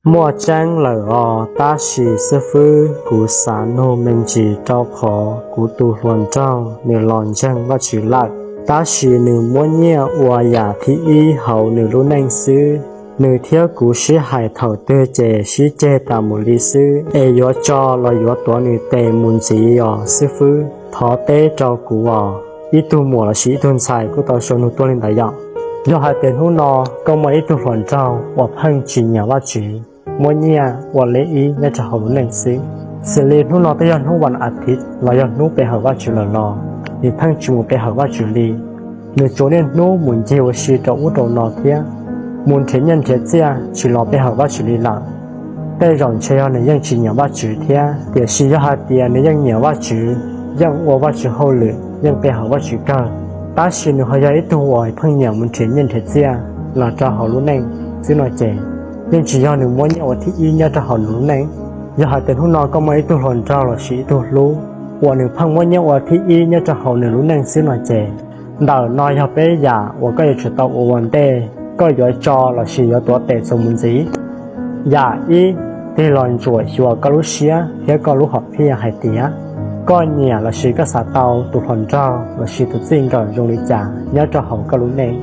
Muaj tseeb lawm os, tab sis xib fwb, kuv xav nug me ntsis rau qhov kuv tus hluas nraug nws los ntseeg Vajtswv lawm, tab sis nws muab nyiaj ua yam thib ib hauv nws lub neej xwb. Nws thiab kuv sib hais thaum twg ces sib ceg tas mus li xwb, es yuav tso los yuav tuav nws tes mus ntxiv os xib fwb, thov teb rau kuv os. Ib tug muam lossis ib tug ntxhais kuj tau sau nug tuaj li ntawd yom. Yog hais tias hnub no koj muaj ib tug hluas nraug uas pheej tsis nyiam Vajtswv, muab nyiaj ua lej ib nyob rau hauv lub neej xwb, xws li hnub no twb yog hnub vas as thiv los yog hnub pe hawm Vajtswv lawm los nws pheej tsis mus pe hawm Vajtswv li. Nws tsuas niaj hnub mus ncig ua si rau ub rau no thiab mus nrhiav nyiaj nrhiav txiaj, tsis los pe hawm Vajtswv li lawm. Tej zaum ntshe yog nws yeej tsis nyiam Vajtswv thiab, tiam sis yog hais tias nws yeej nyiam Vajtswv, yeej ua Vajtswv hauj lwm, yeej pe hawm Vajtswv kawg, tab sis nws ho yog ib tug uas pheej nyiam mus nrhiav nyiaj nrhiav txiaj los rau hauv lub neej xwb no ces, yeej tsis yog nws muab nyiaj ua thib ib nyob rau hauv nws lub neej. Yog hais tias hnub no koj muaj ib tug hluas nraug lossis ib tug hlub uas nws pheej muab nyiaj ua thib ib nyob rau hauv nws lub neej xwb no ces, ntawm no yog peb yam uas koj yuav tsum tau ua ua ntej, koj yuav tso lossis yuav tuav tes txuas mus ntxiv. Yam ib, tig los ntsuam xyuas koj lub siab thiab koj lub hom phiaj hais tias, koj nyiam lossis koj xav tau tus hluas nraug lossis tus txij nkawm zoo li cas nyob rau hauv koj lub neej.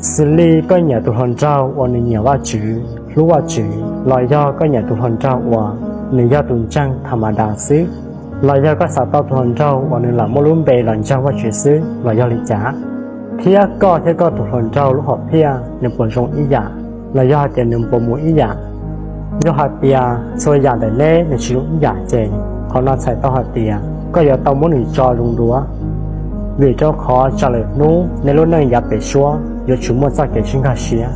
Xws li koj nyiam tus hluas nraug uas nws nyiam Vajtswv, hlub Vajtswv, los yog koj nyiam tus hluas nraug uas nws yog tus ntseeg tham ma das xwb, los yog koj xav tau tus hluas nraug uas nws lam muab lub npe los ntseeg Vajtswv xwb los yog li cas, thiab koj thiab koj tus hluas nraug lub hom phiaj nws puas zoo ib yam, los yog hais tias nws puas mus ib yam. Yog hais tias txhua yam ntawm neb nws tsis zoo ib yam ces, qhov no txhais tau hais tias koj yuav tau muab nws tso zoo dua, vim rau qhov tsam lwm hnub neb lub neej yav pem suab yuav tsum muaj txoj kev sib nkag siab,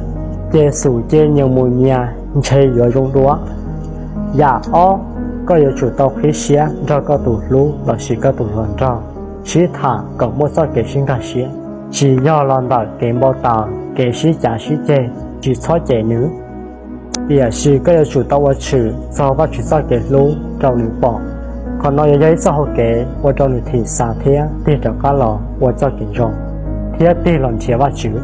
ces xum cia nyias mus nyias ntshe yuav zoo dua. Yam ob, koj yuav tsum tau qhib siab nrog koj tus hlub lossis koj tus hluas nraug sib tham kom muaj txoj kev sib nkag siab, tsis yog los ntawm kev npau taws, kev sib cav sib ceg, tsis txhob cem nws. Tiam sis koj yuav tsum tau ua tshwm txog Vajtswv txoj kev hlub rau nws pom. Qhov no yuav yog ib txoj hau kev ua rau nws thim xav thiab tig rov qab los ua txoj kev zoo, thiab tig los nrhiav Vajtswv.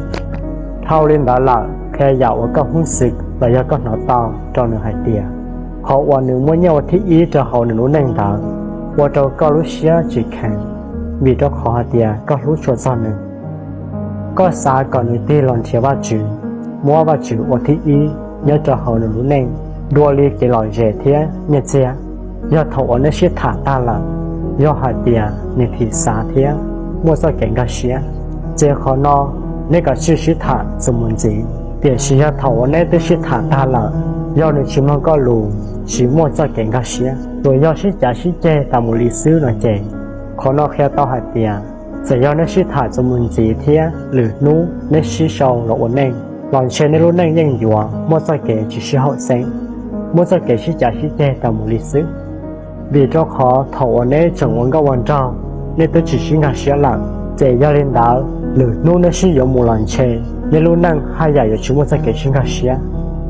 Dhau li ntawd lawm, qhia yam uas koj hub xwm los yog koj hnov tau rau nws hais tias, qhov uas nws muaj nyiaj ua thib ib rau hauv nws lub neej ntawd ua rau koj lub siab tsis kheev, vim rau qhov hais tias koj hlub tshua txog nws. Koj xav kom nws tig los nrhiav Vajtswv, muab Vajtswv ua thib ib nyob rau hauv nws lub neej, dua li kev lom zem thiab nyiaj txiag. Yog thaum uas neb sib tham tag lawm, yog hais tias nws thim xav thiab muaj txoj kev nkag siab, ces qhov no neb kav tsij sib tham txuas mus ntxiv. Tiam sis yog thaum uas neb twb sib tham tag lawm, yog nws tsis mloog koj lus, tsis muaj txoj kev nkag siab, tsuas yog sib cav sib ceg tas mus li xwb no ces, qhov no qhia tau hais tias, txawm yog neb sib tham txuas mus ntxiv thiab lwm hnub neb sib sau los ua neej, los ntshe neb lub neej yeej yuav muaj txoj kev tsis sib haum xeeb, muaj txoj kev sib cav sib ceg tas mus li xwb. Vim rau qhov thaum uas neb tseem ua nkauj ua nraug, neb twb tsis sib nkag siab lawm, ces yog li ntawd lwm hnub neb sib yuav mus los ntshe neb lub neej haj yam yuav tsis muaj txoj kev sib nkag siab.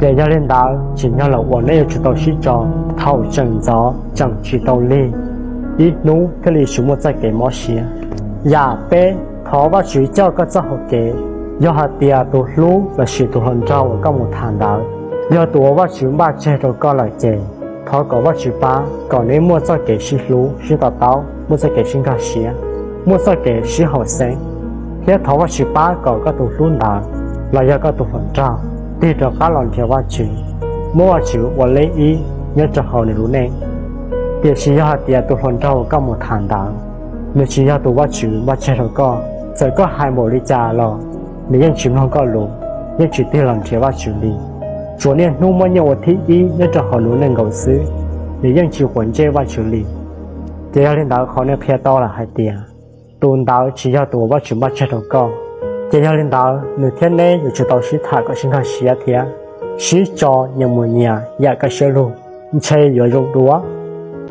Ces yog li ntawd tsim nyog lawm uas neb yuav tsum tau sib tso thaum tseem ntxov tseem tsis tau lig, ib hnub thiaj li tsis muaj txoj kev mob siab. Yam peb, thov Vajtswv coj koj txoj hau kev. Yog hais tias tus hlub lossis tus hluas nraug uas koj mus tham ntawd yog tus uas Vajtswv npaj tseg rau koj lawm ces, thov kom Vajtswv pab kom neb muaj txoj kev sib hlub sib to taub, muaj txoj kev sib nkag siab, muaj txoj kev sib haum xeeb, thiab thov Vajtswv pab kom koj tus hlub ntawd los yog koj tus hluas nraug tig rov qab los nrhiav Vajtswv, muab Vajtswv ua lej ib nyob rau hauv nws lub neej. Tiam sis yog hais tias tus hluas nraug uas koj mus tham ntawd, nws tsis yog tus Vajtswv npaj tseg rau koj, txawm koj hais npaum li cas los nws yeej tsis mloog koj lus, yeej tsis tig los nrhiav Vajtswv li. Tsuas niaj hnub muab nyiaj ua thib ib nyob rau hauv nws lub neej nkaus xwb, nws yeej tsis quav ntsej Vajtswv li. Ces yog li ntawd qhov no qhia tau lawm hais tias tus ntawd tsis yog tus uas Vajtswv npaj tseg rau koj. Ces yog li ntawd nws thiab neb yuav tsum tau sib tham kom sib nkag siab thiab sib tso nyias mus nyias yam koj siab lug, ntshe yuav zoo dua.